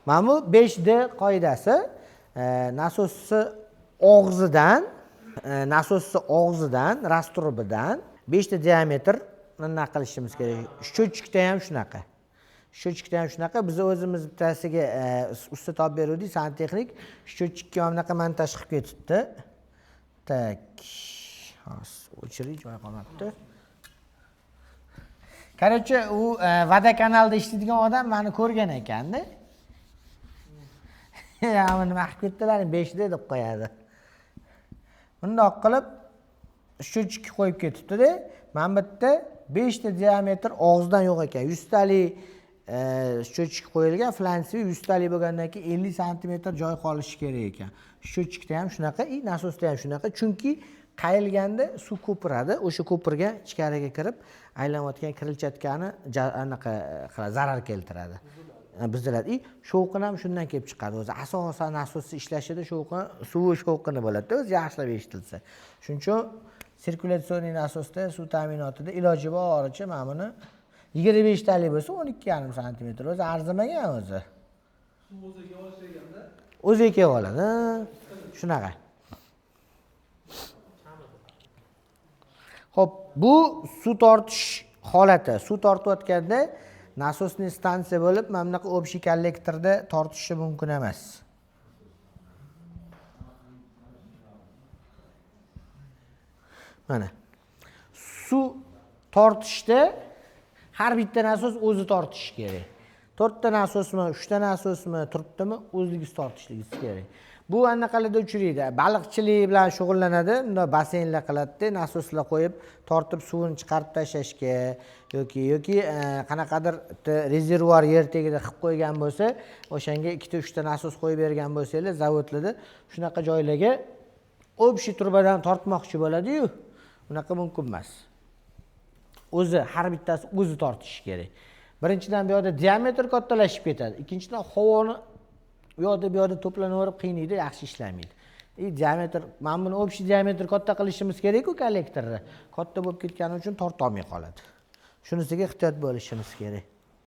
Mana bu 5D qoidasi nasosni og'zidan, rastrubidan 5 ta diametr nima qilishimiz kerak. Счетчикda ham shunaqa. Счетчикda ham shunaqa. Biz o'zimiz bittasiga usta topib beruvdik, santexnik. Счетчикka mana bunaqa montaj qilib ketibdi. Так. Hozir o'chiring, joy qolmabdi. Короче, u vodokanalda ishlaydigan odam meni ko'rgan ekanda. Ya, nima qilib ketdilar, 5D deb qo'yadi. Bundoq qilib счетчик qo'yib ketibdi-da. Mana bu yerda 5 ta diametr og'zidan yo'q ekan. 100 talik счетчик qo'yilgan, фланцевый 100 talik bo'lgandan keyin 50 santimetr joy qolishi kerak ekan. Счетчикda ham shunaqa, и nasosda ham shunaqa. Chunki qayilganda suv ko'piradi, o'sha ko'pirga ichkariga kirib aylanayotgan крыльчаткani anaqa qiladi, zarar keltiradi. Buziladi. И shovqin ham shundan kelib chiqadi o'zi. Asosan nasosni ishlashida shovqin, suvi shovqini bo'ladi-da, o'zi yaxshilab eshitilsa. Shuning uchun сиркуляционный nasosda suv ta'minotida iloji boricha mana buni 25 talik bo'lsa 12,5 santimetr o'zi arzimagan o'zi. O'ziga kelib oladi. Shunaqa. Xo'p, bu suv tortish holati. Suv tortayotganda насосный stansiya bo'lib, mana bunaqa общий kollektorda tortishi mumkin emas. Mana suv tortishda har bitta nasos o'zi tortishi kerak. 4 ta nasosmi, 3 ta nasosmi, turibdimi, o'zligingiz tortishligingiz kerak. Bu anaqalarda uchraydi. Baliqchilik bilan shug'ullanadi, bunday basseynlar qiladida, nasoslar qo'yib, tortib suvini chiqarib tashlashga yoki qanaqadir bitta rezervuar yer tagida qilib qo'ygan bo'lsa, o'shanga 2 ta 3 ta nasos qo'yib bergan bo'lsanglar, zavodlarda shunaqa joylarga общий trubadan tortmoqchi bo'ladi-yu, unaqa mumkin emas. O'zi har bittasi o'zi tortishi kerak. Birinchidan bu yoqda diametr kattalashib ketadi, ikkinchidan havoni u yoqda bu yoqda to'planaverib qiynaydi, yaxshi ishlamaydi. И diametr, mana buni общий diametr katta qilishimiz kerak-ku kollektorni. Katta bo'lib ketgani uchun torta olmay qoladi. Shunisiga ehtiyot bo'lishimiz kerak.